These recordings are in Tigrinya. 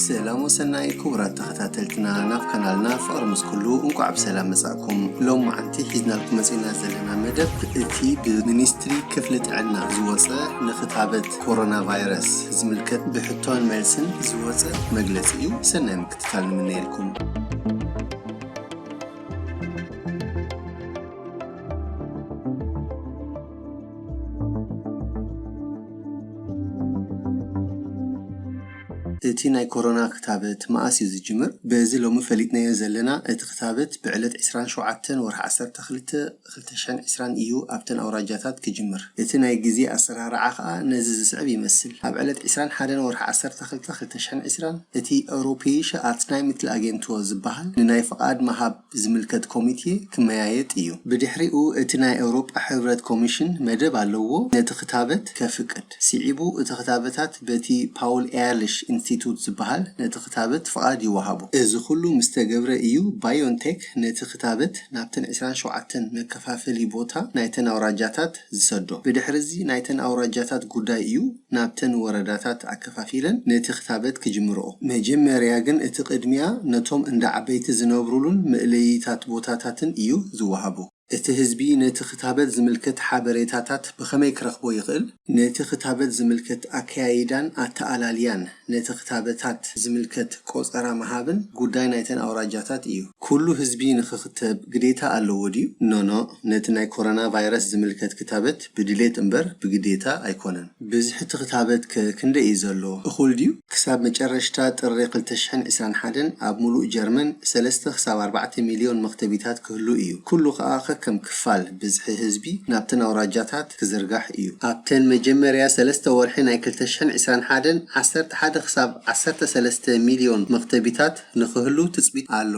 ሰላም ወሰናይ ክቡራት ተኸታተልትና፣ ናብ ካናልና ፍቕሪ ምስ ኩሉ እንቋዕ ብሰላም መጻእኩም። ሎም መዓንቲ ሒዝናልኩም መጺና ዘለና መደብ፣ እቲ ብሚኒስትሪ ክፍሊ ጥዕና ዝወጸ ንክታበት ኮሮና ቫይረስ ዝምልከት ብሕቶን መልስን ዝወጸ መግለጺ እዩ። ሰናይ ምክትታል ንምነየልኩም። እቲ ናይ ኮሮና ክታበት መኣስ እዩ ዝጅምር? በዚ ሎሚ ፈሊጥናዮ ዘለና፣ እቲ ክታበት ብዕለት ዕስራን ሸውዓተን ወርሒ ዓሰርተ ክልተ ክልተ ሽሕን ዕስራን እዩ ኣብተን ኣውራጃታት ክጅምር። እቲ ናይ ግዜ ኣሰራርዓ ከኣ ነዚ ዝስዕብ ይመስል። ኣብ ዕለት ዕስራን ሓደን ወርሒ ዓሰርተ ክልተ ክልተ ሽሕን ዕስራን፣ እቲ Europäische Arzneimittelagentūr ዝበሃል ንናይ ፍቓድ ምሃብ ዝምልከት ኮሚቴ ክመያየጥ እዩ። ብድሕሪኡ እቲ ናይ ኤውሮጳ ሕብረት ኮሚሽን መደብ ኣለዎ ነቲ ክታበት ከፍቅድ። ስዒቡ እቲ ክታበታት በቲ ፓውል ኤርሊሽ ኢንስቲቱት ዝበሃል ነቲ ክታበት ፍቓድ ይወሃቦ። እዚ ኩሉ ምስ ተገብረ እዩ ባዮንቴክ ነቲ ክታበት ናብተን ዕስራን ሸውዓተን መከፋፈሊ ቦታ ናይተን ኣውራጃታት ዝሰዶ። ብድሕርዚ ናይተን ኣውራጃታት ጉዳይ እዩ ናብተን ወረዳታት ኣከፋፊለን ነቲ ክታበት ክጅምርኦ። መጀመርያ ግን እቲ ቅድሚያ ነቶም እንዳ ዓበይቲ ዝነብሩሉን መእለይታት ቦታታትን እዩ ዝወሃቦ። እቲ ህዝቢ ነቲ ክታበት ዝምልከት ሓበሬታታት ብኸመይ ክረኽቦ ይኽእል? ነቲ ክታበት ዝምልከት ኣከያይዳን ኣተኣላልያን ነቲ ክታበታት ዝምልከት ቆጸራ ምሃብን ጉዳይ ናይተን ኣውራጃታት እዩ። ኩሉ ህዝቢ ንኽኽተብ ግዴታ ኣለዎ ድዩ? ኖኖ፣ ነቲ ናይ ኮሮና ቫይረስ ዝምልከት ክታበት ብድሌት እምበር ብግዴታ ኣይኮነን። ብዝሒ እቲ ክታበት ከ ክንደይ እዩ ዘሎ? እኹል ድዩ? ክሳብ መጨረሽታ ጥሪ ክልተ ሽሕን ዕስራን ሓደን ኣብ ሙሉእ ጀርመን ሰለስተ ክሳብ ኣርባዕተ ሚልዮን መኽተቢታት ክህሉ እዩ። ኩሉ ከኣ ከከም ክፋል ብዝሒ ህዝቢ ናብተን ኣውራጃታት ክዝርጋሕ እዩ። ኣብተን መጀመርያ ሰለስተ ወርሒ ናይ ክልተ ሽሕን ዕስራን ሓደን፣ ዓሰርተ ሓደ ክሳብ ዓሰርተ ሰለስተ ሚልዮን መኽተቢታት ንኽህሉ ትጽቢት ኣሎ።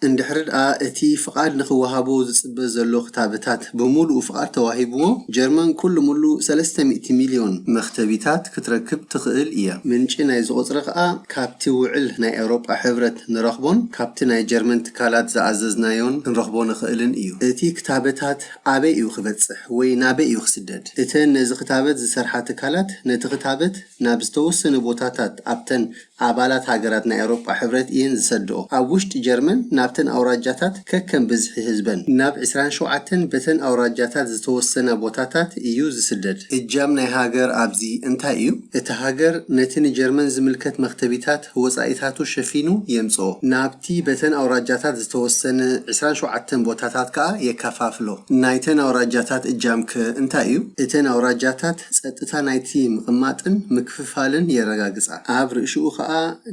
እንድሕሪ ደኣ እቲ ፍቓድ ንኽወሃቦ ዝጽበ ዘሎ ክታበታት ብምሉኡ ፍቓድ ተዋሂብዎ፣ ጀርመን ኩሉ ምሉእ ሰለስተ ሚእቲ ሚልዮን መኽተቢታት ክትረክብ ትኽእል እያ። ምንጪ ናይዚ ቁጽሪ ከኣ ካብቲ ውዕል ናይ ኤውሮጳ ሕብረት ንረኽቦን ካብቲ ናይ ጀርመን ትካላት ዝኣዘዝናዮን ክንረኽቦ ንኽእልን እዩ። እቲ ክታበታት ኣበይ እዩ ክበጽሕ ወይ ናበይ እዩ ክስደድ? እተን ነዚ ክታበት ዝሰርሓ ትካላት ነቲ ክታበት ናብ ዝተወሰነ ቦታታት ኣብተን ኣባላት ሃገራት ናይ ኤውሮጳ ሕብረት እየን ዝሰድኦ። ኣብ ውሽጢ ጀርመን ናብተን ኣውራጃታት ከከም ብዝሒ ህዝበን ናብ ዕስራን ሸውዓተን በተን ኣውራጃታት ዝተወሰና ቦታታት እዩ ዝስደድ። እጃም ናይ ሃገር ኣብዚ እንታይ እዩ? እቲ ሃገር ነቲ ንጀርመን ዝምልከት መኽተቢታት ወጻኢታቱ ሸፊኑ የምጽኦ። ናብቲ በተን ኣውራጃታት ዝተወሰነ ዕስራን ሸውዓተን ቦታታት ከኣ የከፋፍሎ። ናይተን ኣውራጃታት እጃም ከ እንታይ እዩ? እተን ኣውራጃታት ጸጥታ ናይቲ ምቕማጥን ምክፍፋልን የረጋግጻ። ኣብ ርእሽኡ ከኣ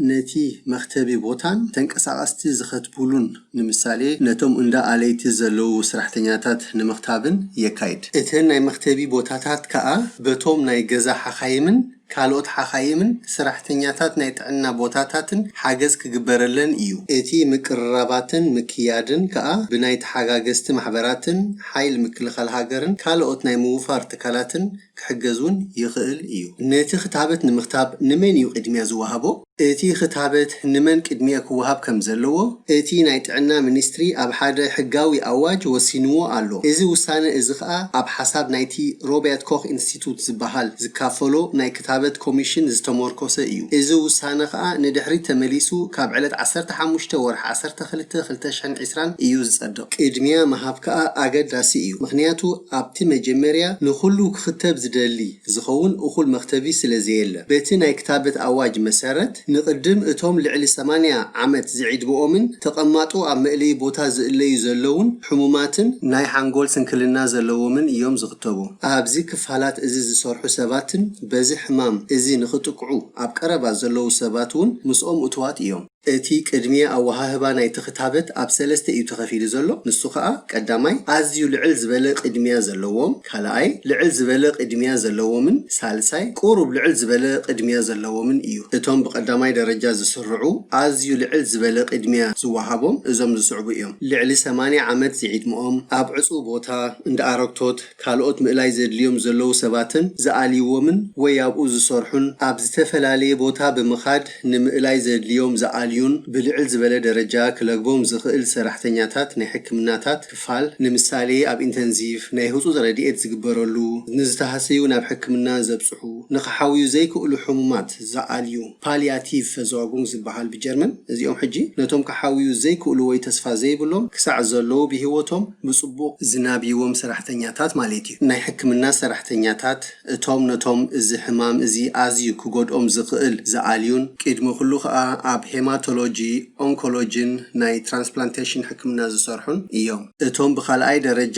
ነቲ መኽተቢ ቦታን ተንቀሳቐስቲ ዝኸትቡሉን፣ ንምሳሌ ነቶም እንዳ ኣለይቲ ዘለዉ ስራሕተኛታት ንምኽታብን የካይድ። እተን ናይ መኽተቢ ቦታታት ከኣ በቶም ናይ ገዛ ሓኻይምን ካልኦት ሓኻይምን ስራሕተኛታት ናይ ጥዕና ቦታታትን ሓገዝ ክግበረለን እዩ። እቲ ምቅርራባትን ምክያድን ከኣ ብናይ ተሓጋገዝቲ ማሕበራትን ሓይል ምክልኻል ሃገርን ካልኦት ናይ ምውፋር ትካላትን ክሕገዝ እውን ይኽእል እዩ። ነቲ ክታበት ንምኽታብ ንመን እዩ ቅድሚያ ዝወሃቦ? እቲ ክታበት ንመን ቅድሚያ ክወሃብ ከም ዘለዎ እቲ ናይ ጥዕና ሚኒስትሪ ኣብ ሓደ ሕጋዊ ኣዋጅ ወሲንዎ ኣሎ። እዚ ውሳነ እዚ ኸኣ ኣብ ሓሳብ ናይቲ ሮበርት ኮኽ ኢንስቲቱት ዝበሃል ዝካፈሎ ናይ ክታበት ኮሚሽን ዝተመርኮሰ እዩ። እዚ ውሳነ ኸኣ ንድሕሪት ተመሊሱ ካብ ዕለት ዓሰርተ ሓሙሽተ ወርሒ ዓሰርተ ክልተ ክልተ ሽሕን ዕስራን እዩ ዝጸድቕ። ቅድሚያ ምሃብ ከኣ ኣገዳሲ እዩ። ምኽንያቱ ኣብቲ መጀመርያ ንኹሉ ክኽተብ ዝደሊ ዝኸውን እኹል መኽተቢ ስለ ዘየለ። በቲ ናይ ክታበት ኣዋጅ መሰረት፣ ንቕድም እቶም ልዕሊ ሰማንያ ዓመት ዝዕድመኦምን ተቐማጦ ኣብ መእለዪ ቦታ ዝእለዩ ዘለዉን ሕሙማትን ናይ ሓንጎል ስንክልና ዘለዎምን እዮም ዝኽተቡ። ኣብዚ ክፋላት እዚ ዝሰርሑ ሰባትን በዚ ሕማም እዚ ንኽጥቅዑ ኣብ ቀረባ ዘለዉ ሰባት እውን ምስኦም እቱዋት እዮም። እቲ ቅድሚያ ኣወሃህባ ናይቲ ክታበት ኣብ ሰለስተ እዩ ተኸፊሉ ዘሎ። ንሱ ኸኣ ቀዳማይ ኣዝዩ ልዕል ዝበለ ቅድሚያ ዘለዎም፣ ካልኣይ ልዕል ዝበለ ቅድሚያ ዘለዎምን ሳልሳይ ቁሩብ ልዕል ዝበለ ቅድሚያ ዘለዎምን እዩ። እቶም ብቐዳማይ ደረጃ ዝስርዑ ኣዝዩ ልዕል ዝበለ ቅድሚያ ዝወሃቦም እዞም ዝስዕቡ እዮም። ልዕሊ ሰማንያ ዓመት ዝዕድመኦም፣ ኣብ ዕጹው ቦታ፣ እንዳ ኣረግቶት፣ ካልኦት ምእላይ ዘድልዮም ዘለዉ ሰባትን ዝኣልይዎምን ወይ ኣብኡ ዝሰርሑን ኣብ ዝተፈላለየ ቦታ ብምኻድ ንምእላይ ዘድልዮም ዝኣል ዘኣልዩን ብልዕል ዝበለ ደረጃ ክለግቦም ዝኽእል ሰራሕተኛታት ናይ ሕክምናታት ክፋል፣ ንምሳሌ ኣብ ኢንተንሲቭ ናይ ህጹጽ ረድኤት ዝግበረሉ፣ ንዝተሃሰዩ ናብ ሕክምና ዘብጽሑ፣ ንኽሓውዩ ዘይክእሉ ሕሙማት ዝኣልዩ፣ ፓሊያቲቭ ቨርሶርጉንግ ዝበሃል ብጀርመን፣ እዚኦም ሕጂ ነቶም ክሓውዩ ዘይክእሉ ወይ ተስፋ ዘይብሎም ክሳዕ ዘለዉ ብህይወቶም ብጽቡቕ ዝናብይዎም ሰራሕተኛታት ማለት እዩ። ናይ ሕክምና ሰራሕተኛታት እቶም ነቶም እዚ ሕማም እዚ ኣዝዩ ክጎድኦም ዝኽእል ዝኣልዩን፣ ቅድሚ ኩሉ ኸኣ ኣብ ሄማቶሎጂ፣ ኦንኮሎጂን ናይ ትራንስፕላንቴሽን ሕክምና ዝሰርሑን እዮም። እቶም ብኻልኣይ ደረጃ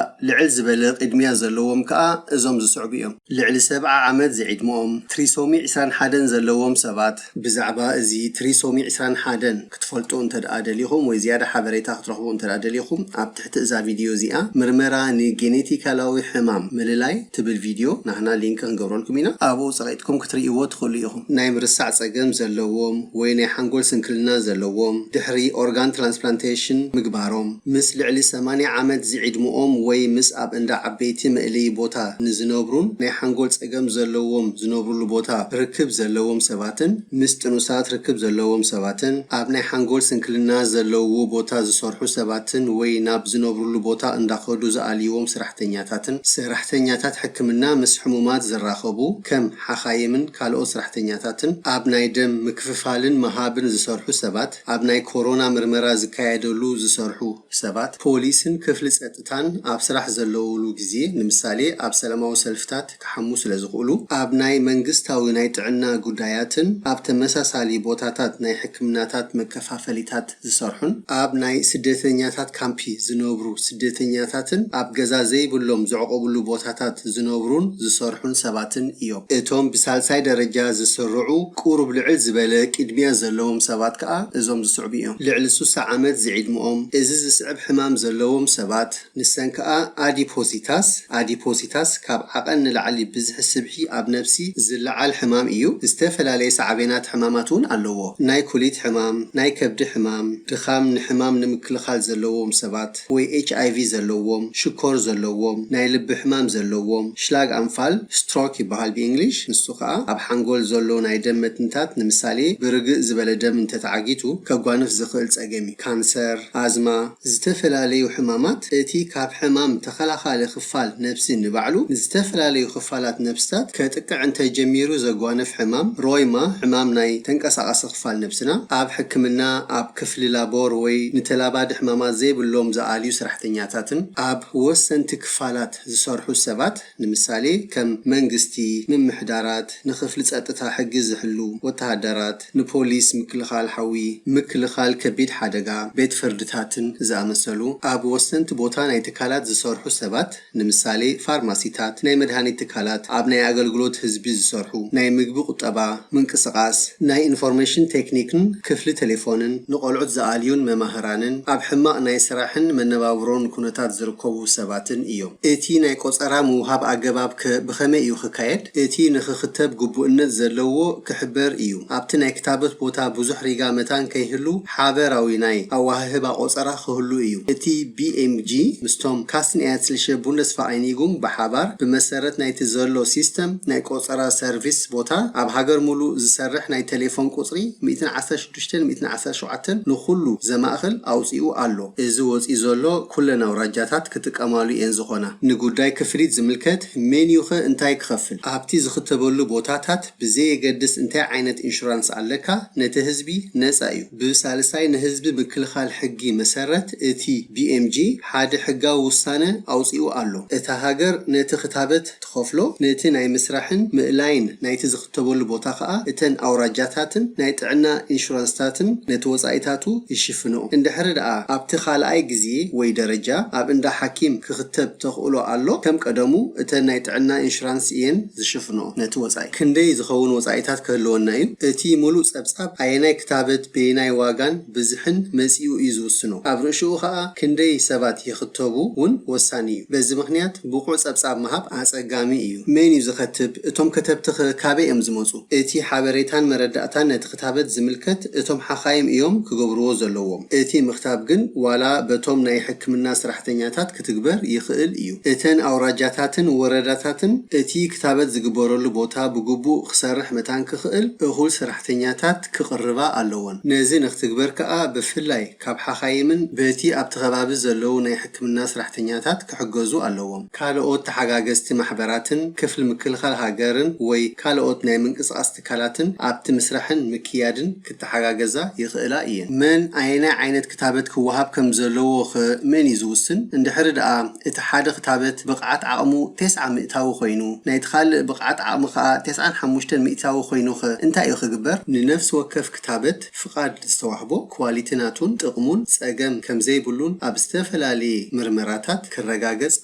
ልዕል ዝበለ ቅድሚያ ዘለዎም ከኣ እዞም ዝስዕቡ እዮም። ልዕሊ ሰብዓ ዓመት ዝዕድመኦም፣ ትሪሶሚ ዕስራን ሓደን ዘለዎም ሰባት፣ ብዛዕባ እዚ ትሪሶሚ ዕስራን ሓደን ክትፈልጡ እንተ ደኣ ደሊኹም ወይ ዝያዳ ሓበሬታ ክትረኽቡ እንተ ደኣ ደሊኹም፣ ኣብ ትሕቲ እዛ ቪድዮ እዚኣ ምርመራ ንጌኔቲካላዊ ሕማም ምልላይ ትብል ቪድዮ ናህና ሊንክ ክንገብረልኩም ኢና። ኣብኡ ጸቒጥኩም ክትርእይዎ ትኽእሉ ኢኹም። ናይ ምርሳዕ ጸገም ዘለዎም ወይ ናይ ሓንጎል ስንክልና ዘለዎም ድሕሪ ኦርጋን ትራንስፕላንቴሽን ምግባሮም፣ ምስ ልዕሊ ሰማንያ ዓመት ዝዕድመኦም ወይ ምስ ኣብ እንዳ ዓበይቲ መእለዪ ቦታ ንዝነብሩን ናይ ሓንጎል ጸገም ዘለዎም ዝነብሩሉ ቦታ ርክብ ዘለዎም ሰባትን ምስ ጥኑሳት ርክብ ዘለዎም ሰባትን ኣብ ናይ ሓንጎል ስንክልና ዘለዎ ቦታ ዝሰርሑ ሰባትን ወይ ናብ ዝነብሩሉ ቦታ እንዳኸዱ ዝኣልይዎም ሰራሕተኛታትን ሰራሕተኛታት ሕክምና ምስ ሕሙማት ዝራኸቡ ከም ሓኻይምን ካልኦት ሰራሕተኛታትን ኣብ ናይ ደም ምክፍፋልን ምሃብን ዝሰርሑ ሰባት ኣብ ናይ ኮሮና ምርመራ ዝካየደሉ ዝሰርሑ ሰባት ፖሊስን ክፍሊ ጸጥታን ኣብ ስራሕ ዘለውሉ ግዜ ንምሳሌ ኣብ ሰላማዊ ሰልፍታት ክሓሙ ስለ ዝኽእሉ ኣብ ናይ መንግስታዊ ናይ ጥዕና ጉዳያትን ኣብ ተመሳሳሊ ቦታታት ናይ ሕክምናታት መከፋፈሊታት ዝሰርሑን ኣብ ናይ ስደተኛታት ካምፒ ዝነብሩ ስደተኛታትን ኣብ ገዛ ዘይብሎም ዘዕቆብሉ ቦታታት ዝነብሩን ዝሰርሑን ሰባትን እዮም። እቶም ብሳልሳይ ደረጃ ዝስርዑ ቁሩብ ልዕል ዝበለ ቅድሚያ ዘለዎም ሰባት ከኣ እዞም ዝስዕቡ እዮም። ልዕሊ ሱሳ ዓመት ዝዕድመኦም እዚ ዝስዕብ ሕማም ዘለዎም ሰባት ንሰን ከኣ ኣዲፖሲታስ ኣዲፖሲታስ ካብ ዓቐን ንላዕሊ ብዝሒ ስብሒ ኣብ ነብሲ ዝለዓል ሕማም እዩ። ዝተፈላለየ ሳዕቤናት ሕማማት እውን ኣለዎ። ናይ ኩሊት ሕማም፣ ናይ ከብዲ ሕማም፣ ድኻም ንሕማም ንምክልኻል ዘለዎም ሰባት ወይ ኤች ኣይ ቪ ዘለዎም፣ ሽኮር ዘለዎም፣ ናይ ልቢ ሕማም ዘለዎም፣ ሽላግ ኣንፋል ስትሮክ ይበሃል ብእንግሊሽ። ንሱ ከኣ ኣብ ሓንጎል ዘሎ ናይ ደም መትንታት ንምሳሌ ብርግእ ዝበለ ደም እንተተዓጊቱ ከጓንፍ ዝኽእል ጸገም እዩ። ካንሰር፣ ኣዝማ፣ ዝተፈላለዩ ሕማማት እቲ ካብ ሕማም ተኸላኻሊ ክፋል ነብሲ ንባዕሉ ንዝተፈላለዩ ክፋላት ነብስታት ከጥቅዕ እንተጀሚሩ ዘጓንፍ ሕማም ሮይማ ሕማም ናይ ተንቀሳቐሲ ክፋል ነብስና ኣብ ሕክምና ኣብ ክፍሊ ላቦር ወይ ንተላባዲ ሕማማት ዘይብሎም ዝኣልዩ ሰራሕተኛታትን ኣብ ወሰንቲ ክፋላት ዝሰርሑ ሰባት ንምሳሌ ከም መንግስቲ፣ ምምሕዳራት፣ ንክፍሊ ጸጥታ ሕጊ ዝሕሉ ወተሃደራት፣ ንፖሊስ ምክልኻል ሓዊ፣ ምክልኻል ከቢድ ሓደጋ፣ ቤት ፍርድታትን ዝኣመሰሉ ኣብ ወሰንቲ ቦታ ናይ ትካላት ዝሰርሑ ሰባት ንምሳሌ ፋርማሲታት፣ ናይ መድሃኒት ትካላት፣ ኣብ ናይ ኣገልግሎት ህዝቢ ዝሰርሑ፣ ናይ ምግቢ ቁጠባ፣ ምንቅስቓስ፣ ናይ ኢንፎርሜሽን ቴክኒክን ክፍሊ ቴሌፎንን፣ ንቆልዑት ዝኣልዩን መማህራንን፣ ኣብ ሕማቕ ናይ ስራሕን መነባብሮን ኩነታት ዝርከቡ ሰባትን እዮም። እቲ ናይ ቆጸራ ምውሃብ ኣገባብ ከ ብኸመይ እዩ ክካየድ? እቲ ንኽኽተብ ግቡእነት ዘለዎ ክሕበር እዩ። ኣብቲ ናይ ክታበት ቦታ ብዙሕ ሪጋ መታን ከይህሉ ሓበራዊ ናይ ኣወሃህባ ቆጸራ ክህሉ እዩ። እቲ ቢ ኤም ጂ ምስቶም ካስንኤትስሊሸ ቡንደስፋኣይኒጉም ብሓባር ብመሰረት ናይቲ ዘሎ ሲስተም ናይ ቆጸራ ሰርቪስ ቦታ ኣብ ሃገር ሙሉእ ዝሰርሕ ናይ ቴሌፎን ቁጽሪ ሚእትን ዓሰርተ ሽዱሽተን ሚእትን ዓሰርተ ሸውዓተን ንኹሉ ዘማእኽል ኣውጺኡ ኣሎ። እዚ ወጺኡ ዘሎ ኩለን ኣውራጃታት ክጥቀማሉ እየን ዝኾና። ንጉዳይ ክፍሊት ዝምልከት ሜን ዩኸ እንታይ ክኸፍል? ኣብቲ ዝኽተበሉ ቦታታት ብዘየገድስ እንታይ ዓይነት ኢንሹራንስ ኣለካ ነቲ ህዝቢ ነጻ እዩ። ብሳልሳይ ንህዝቢ ምክልኻል ሕጊ መሰረት እቲ ቢ ኤም ጂ ሓደ ሕጋዊ ውሳነ ኣውጺኡ ኣሎ። እታ ሃገር ነቲ ክታበት ትኸፍሎ ነቲ ናይ ምስራሕን ምእላይን ናይቲ ዝኽተበሉ ቦታ ከኣ እተን ኣውራጃታትን ናይ ጥዕና ኢንሹራንስታትን ነቲ ወጻኢታቱ ይሽፍንኦ። እንድሕሪ ደኣ ኣብቲ ካልኣይ ግዜ ወይ ደረጃ ኣብ እንዳ ሓኪም ክኽተብ ተኽእሎ ኣሎ፣ ከም ቀደሙ እተን ናይ ጥዕና ኢንሹራንስ እየን ዝሽፍንኦ ነቲ ወጻኢ። ክንደይ ዝኸውን ወጻኢታት ክህልወና እዩ? እቲ ሙሉእ ጸብጻብ ኣየናይ ክታበት በየናይ ዋጋን ብዝሕን መጺኡ እዩ ዝውስኖ። ኣብ ርእሽኡ ከኣ ክንደይ ሰባት ይኽተቡ እውን ወሳኒ እዩ። በዚ ምኽንያት ብቑዕ ጸብጻብ ምሃብ ኣጸጋሚ እዩ። መን እዩ ዝኸትብ? እቶም ከተብቲ ከ ካበይ እዮም ዝመጹ? እቲ ሓበሬታን መረዳእታን ነቲ ክታበት ዝምልከት እቶም ሓኻይም እዮም ክገብርዎ ዘለዎም። እቲ ምኽታብ ግን ዋላ በቶም ናይ ሕክምና ሰራሕተኛታት ክትግበር ይኽእል እዩ። እተን ኣውራጃታትን ወረዳታትን እቲ ክታበት ዝግበረሉ ቦታ ብግቡእ ክሰርሕ መታን ክኽእል እኹል ሰራሕተኛታት ክቕርባ ኣለዎን። ነዚ ንክትግበር ከኣ ብፍላይ ካብ ሓኻይምን በቲ ኣብቲ ከባቢ ዘለዉ ናይ ሕክምና ስራሕተኛታት ክሕገዙ ኣለዎም። ካልኦት ተሓጋገዝቲ ማሕበራትን ክፍሊ ምክልኻል ሃገርን ወይ ካልኦት ናይ ምንቅስቓስ ትካላትን ኣብቲ ምስራሕን ምክያድን ክተሓጋገዛ ይኽእላ እየን። መን ኣየናይ ዓይነት ክታበት ክወሃብ ከም ዘለዎ ኸ መን እዩ ዝውስን? እንድሕሪ ደኣ እቲ ሓደ ክታበት ብቕዓት ዓቕሙ ተስዓ ሚእታዊ ኮይኑ፣ ናይቲ ካልእ ብቕዓት ዓቕሚ ኸኣ ተስዓን ሓሙሽተን ሚእታዊ ኮይኑኸ እንታይ እዩ ክግበር? ንነፍሲ ወከፍ ክታበት ፍቓድ ዝተዋህቦ፣ ኳሊቲ ናቱን ጥቕሙን ጸገም ከም ዘይብሉን ኣብ ዝተፈላለየ ምርመራታት ክረጋገጽ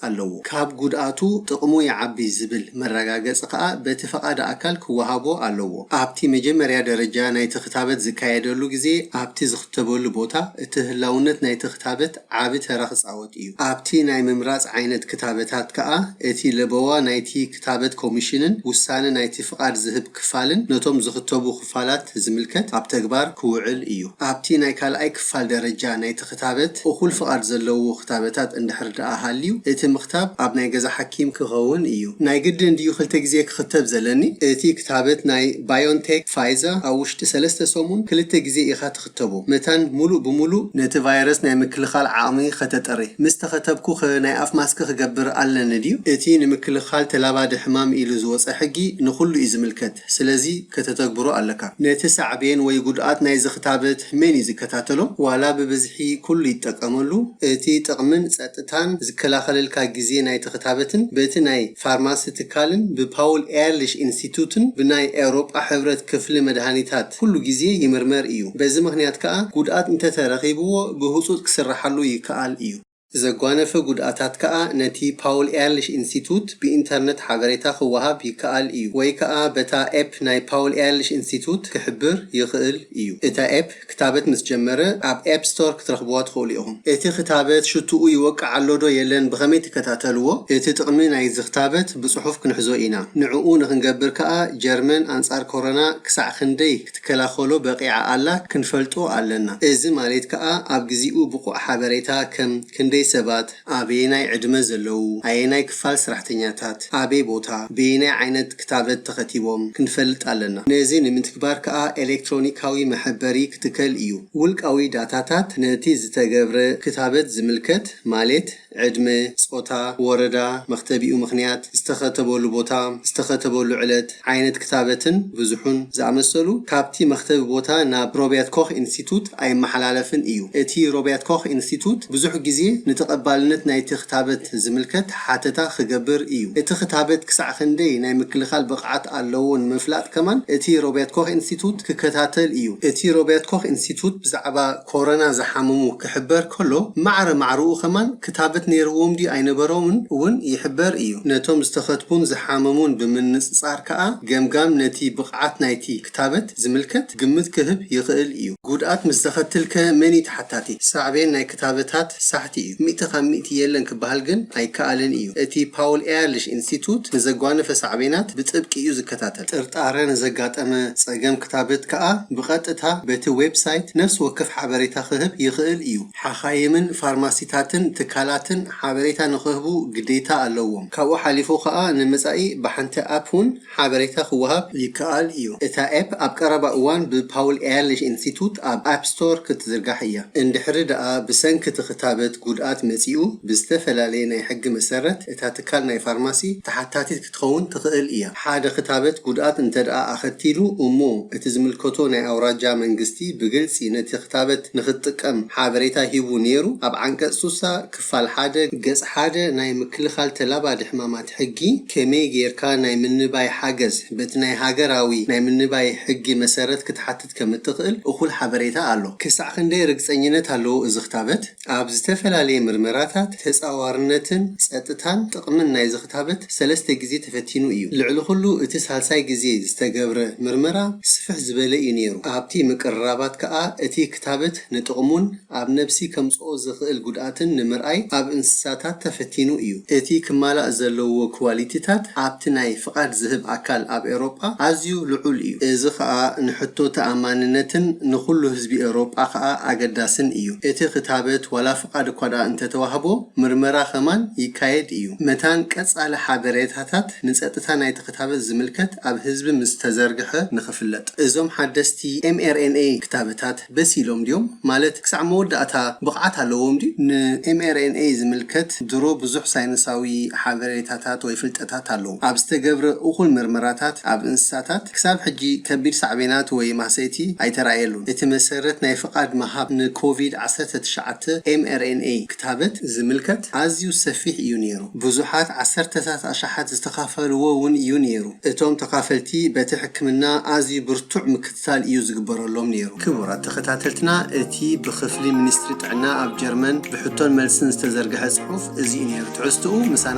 ኣለዎ። ካብ ጉድኣቱ ጥቕሙ ይዓቢ ዝብል መረጋገጺ ከኣ በቲ ፈቓዲ ኣካል ክወሃቦ ኣለዎ። ኣብቲ መጀመርያ ደረጃ ናይቲ ክታበት ዝካየደሉ ግዜ፣ ኣብቲ ዝኽተበሉ ቦታ፣ እቲ ህላውነት ናይቲ ክታበት ዓቢ ተራ ክጻወት እዩ። ኣብቲ ናይ ምምራጽ ዓይነት ክታበታት ከኣ፣ እቲ ለበዋ ናይቲ ክታበት ኮሚሽንን ውሳነ ናይቲ ፍቓድ ዝህብ ክፋልን ነቶም ዝኽተቡ ክፋላት ዝምልከት ኣብ ተግባር ክውዕል እዩ። ኣብቲ ናይ ካልኣይ ክፋል ደረጃ ናይቲ ክታበት፣ እኹል ፍቓድ ዘለዎ ክታበታት እንድሕር ደኣ ሃልዩ፣ እቲ ምኽታብ ኣብ ናይ ገዛ ሓኪም ክኸውን እዩ። ናይ ግድን ድዩ ክልተ ግዜ ክኽተብ ዘለኒ? እቲ ክታበት ናይ ባዮንቴክ ፋይዘር ኣብ ውሽጢ ሰለስተ ሰሙን ክልተ ግዜ ኢኻ ትኽተቦ። መታን ሙሉእ ብሙሉእ ነቲ ቫይረስ ናይ ምክልኻል ዓቕሚ ከተጥሪ። ምስ ተኸተብኩ ኸ ናይ ኣፍ ማስክ ክገብር ኣለኒ ድዩ? እቲ ንምክልኻል ተላባዲ ሕማም ኢሉ ዝወጸ ሕጊ ንኹሉ እዩ ዝምልከት። ስለዚ ከተተግብሮ ኣለካ። ነቲ ሳዕቤን ወይ ጉድኣት ናይዚ ክታበት መን እዩ ዝከታተሎ? ዋላ ብብዝሒ ኩሉ ይጠቀመሉ? እቲ ጥቕምን ጸጥታን ዝከላኸለልካ ግዜ ናይቲ ክታበትን በቲ ናይ ፋርማሲ ትካልን ብፓውል ኤርሊሽ ኢንስቲቱትን ብናይ ኤውሮጳ ሕብረት ክፍሊ መድሃኒታት ኩሉ ግዜ ይምርመር እዩ። በዚ ምኽንያት ከኣ ጉድኣት እንተተረኺብዎ ብህጹጽ ክስርሓሉ ይከኣል እዩ። ዘጓነፈ ጉድኣታት ከኣ ነቲ ፓውል ኤርሊሽ ኢንስቲቱት ብኢንተርነት ሓበሬታ ክወሃብ ይከኣል እዩ፣ ወይ ከኣ በታ ኤፕ ናይ ፓውል ኤርሊሽ ኢንስቲቱት ክሕብር ይኽእል እዩ። እታ ኤፕ ክታበት ምስ ጀመረ ኣብ ኤፕ ስቶር ክትረኽብዋ ትኽእሉ ኢኹም። እቲ ክታበት ሽትኡ ይወቅዕ ኣሎ ዶ የለን ብኸመይ ትከታተልዎ? እቲ ጥቕሚ ናይዚ ክታበት ብጽሑፍ ክንሕዞ ኢና። ንዕኡ ንኽንገብር ከኣ ጀርመን ኣንጻር ኮሮና ክሳዕ ክንደይ ክትከላኸሎ በቒዓ ኣላ ክንፈልጦ ኣለና። እዚ ማለት ከኣ ኣብ ግዚኡ ብቑዕ ሓበሬታ ከም ክንደይ ሰባት፣ ኣበየናይ ዕድመ ዘለዉ፣ ኣየናይ ክፋል ስራሕተኛታት፣ ኣበይ ቦታ፣ በየናይ ዓይነት ክታበት ተኸቲቦም ክንፈልጥ ኣለና። ነዚ ንምትግባር ከኣ ኤሌክትሮኒካዊ መሐበሪ ክትከል እዩ። ውልቃዊ ዳታታት ነቲ ዝተገብረ ክታበት ዝምልከት ማለት ዕድመ፣ ጾታ፣ ወረዳ፣ መኽተቢኡ ምኽንያት፣ ዝተኸተበሉ ቦታ፣ ዝተኸተበሉ ዕለት፣ ዓይነት ክታበትን ብዙሑን ዝኣመሰሉ ካብቲ መኽተቢ ቦታ ናብ ሮበርት ኮኽ ኢንስቲቱት ኣይመሓላለፍን እዩ። እቲ ሮበርት ኮኽ ኢንስቲቱት ብዙሕ ግዜ ንተቐባልነት ናይቲ ክታበት ዝምልከት ሓተታ ክገብር እዩ። እቲ ክታበት ክሳዕ ክንደይ ናይ ምክልኻል ብቕዓት ኣለዎ ንምፍላጥ ከማን እቲ ሮበርት ኮኽ ኢንስቲቱት ክከታተል እዩ። እቲ ሮበርት ኮኽ ኢንስቲቱት ብዛዕባ ኮሮና ዝሓመሙ ክሕበር ከሎ፣ ማዕረ ማዕረኡ ከማን ክታበት ነይርዎም ድዩ ኣይነበሮምን እውን ይሕበር እዩ። ነቶም ዝተኸትቡን ዝሓመሙን ብምንጽጻር ከኣ፣ ገምጋም ነቲ ብቕዓት ናይቲ ክታበት ዝምልከት ግምት ክህብ ይኽእል እዩ። ጉድኣት ምስ ዘኸትል ከ መን እዩ ተሓታቲ? ሳዕቤን ናይ ክታበታት ሳሕቲ እዩ። ሚእቲ ካብ ሚእቲ የለን ክበሃል ግን ኣይከኣልን እዩ። እቲ ፓውል ኤርሊሽ ኢንስቲቱት ንዘጓነፈ ሳዕቤናት ብጥብቂ እዩ ዝከታተል። ጥርጣረ ንዘጋጠመ ጸገም ክታበት ከኣ ብቐጥታ በቲ ዌብሳይት ነፍሲ ወከፍ ሓበሬታ ክህብ ይኽእል እዩ። ሓኻይምን ፋርማሲታትን ትካላትን ሓበሬታ ንኽህቡ ግዴታ ኣለዎም። ካብኡ ሓሊፉ ከኣ ንመጻኢ ብሓንቲ ኣፕ እውን ሓበሬታ ክወሃብ ይከኣል እዩ። እታ ኤፕ ኣብ ቀረባ እዋን ብፓውል ኤርሊሽ ኢንስቲቱት ኣብ ኣፕ ስቶር ክትዝርጋሕ እያ። እንድሕሪ ደኣ ብሰንኪ እቲ ክታበት ጉድኣት መጺኡ፣ ብዝተፈላለየ ናይ ሕጊ መሰረት እታ ትካል ናይ ፋርማሲ ተሓታቲት ክትኸውን ትኽእል እያ። ሓደ ክታበት ጉድኣት እንተ ደኣ ኣኸቲሉ እሞ እቲ ዝምልከቶ ናይ ኣውራጃ መንግስቲ ብግልጺ ነቲ ክታበት ንኽትጥቀም ሓበሬታ ሂቡ ነይሩ። ኣብ ዓንቀጽ ሱሳ ክፋል ሓደ ገጽ ሓደ ናይ ምክልኻል ተላባዲ ሕማማት ሕጊ ከመይ ጌርካ ናይ ምንባይ ሓገዝ በቲ ናይ ሃገራዊ ናይ ምንባይ ሕጊ መሰረት ክትሓትት ከም እትኽእል እኹል ሓበሬታ ኣሎ። ክሳዕ ክንደይ ርግጸኝነት ኣለዎ እዚ ክታበት? ኣብ ዝተፈላለየ ምርመራታት ተጻዋርነትን ጸጥታን ጥቕምን ናይዚ ክታበት ሰለስተ ግዜ ተፈቲኑ እዩ። ልዕሊ ኩሉ እቲ ሳልሳይ ግዜ ዝተገብረ ምርመራ ስፍሕ ዝበለ እዩ ነይሩ። ኣብቲ ምቅርራባት ከኣ እቲ ክታበት ንጥቕሙን ኣብ ነብሲ ከምጽኦ ዝኽእል ጉድኣትን ንምርኣይ ኣብ እንስሳታት ተፈቲኑ እዩ። እቲ ክማላእ ዘለዎ ኳሊቲታት ኣብቲ ናይ ፍቓድ ዝህብ ኣካል ኣብ ኤውሮጳ ኣዝዩ ልዑል እዩ። እዚ ከኣ ንሕቶ ተኣማንነትን ንኹሉ ህዝቢ ኤውሮጳ ከኣ ኣገዳስን እዩ። እቲ ክታበት ዋላ ፍቓድ እኳ ደኣ እንተተዋህቦ ምርመራ ከማን ይካየድ እዩ። መታን ቀጻሊ ሓበሬታታት ንጸጥታ ናይቲ ክታበት ዝምልከት ኣብ ህዝቢ ምስ ተዘርግሐ ንኽፍለጥ። እዞም ሓደስቲ ኤምኤርኤንኤ ክታበታት በሲሎም ድዮም? ማለት ክሳዕ መወዳእታ ብቕዓት ኣለዎም ድዩ? ንኤምኤርኤንኤ ዝምልከት ድሮ ብዙሕ ሳይንሳዊ ሓበሬታታት ወይ ፍልጠታት ኣለዉ። ኣብ ዝተገብረ እኹል ምርመራታት ኣብ እንስሳታት ክሳብ ሕጂ ከቢድ ሳዕቤናት ወይ ማህሰይቲ ኣይተራእየሉን። እቲ መሰረት ናይ ፍቓድ ምሃብ ንኮቪድ ዓሰርተ ትሽዓተ ኤምኤርኤንኤ ክታበት ዝምልከት ኣዝዩ ሰፊሕ እዩ ነይሩ። ብዙሓት ዓሰርተታት ኣሽሓት ዝተኻፈልዎ እውን እዩ ነይሩ። እቶም ተኻፈልቲ በቲ ሕክምና ኣዝዩ ብርቱዕ ምክትታል እዩ ዝግበረሎም ነይሩ። ክቡራት ተኸታተልትና፣ እቲ ብክፍሊ ሚኒስትሪ ጥዕና ኣብ ጀርመን ብሕቶን መልስን ዝተዘርግሐ ጽሑፍ እዚ እዩ ነይሩ። ትሕዝትኡ ምሳና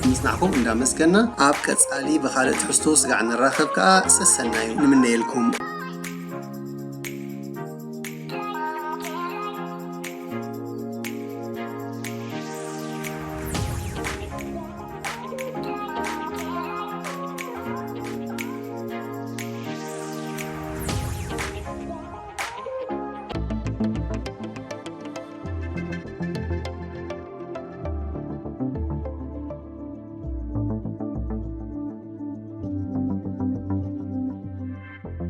ብምጽናዕኩም እንዳመስገና፣ ኣብ ቀጻሊ ብኻልእ ትሕዝቶ ስጋዕ ንራኸብ ከኣ ሰሰናዩ ንምነየልኩም።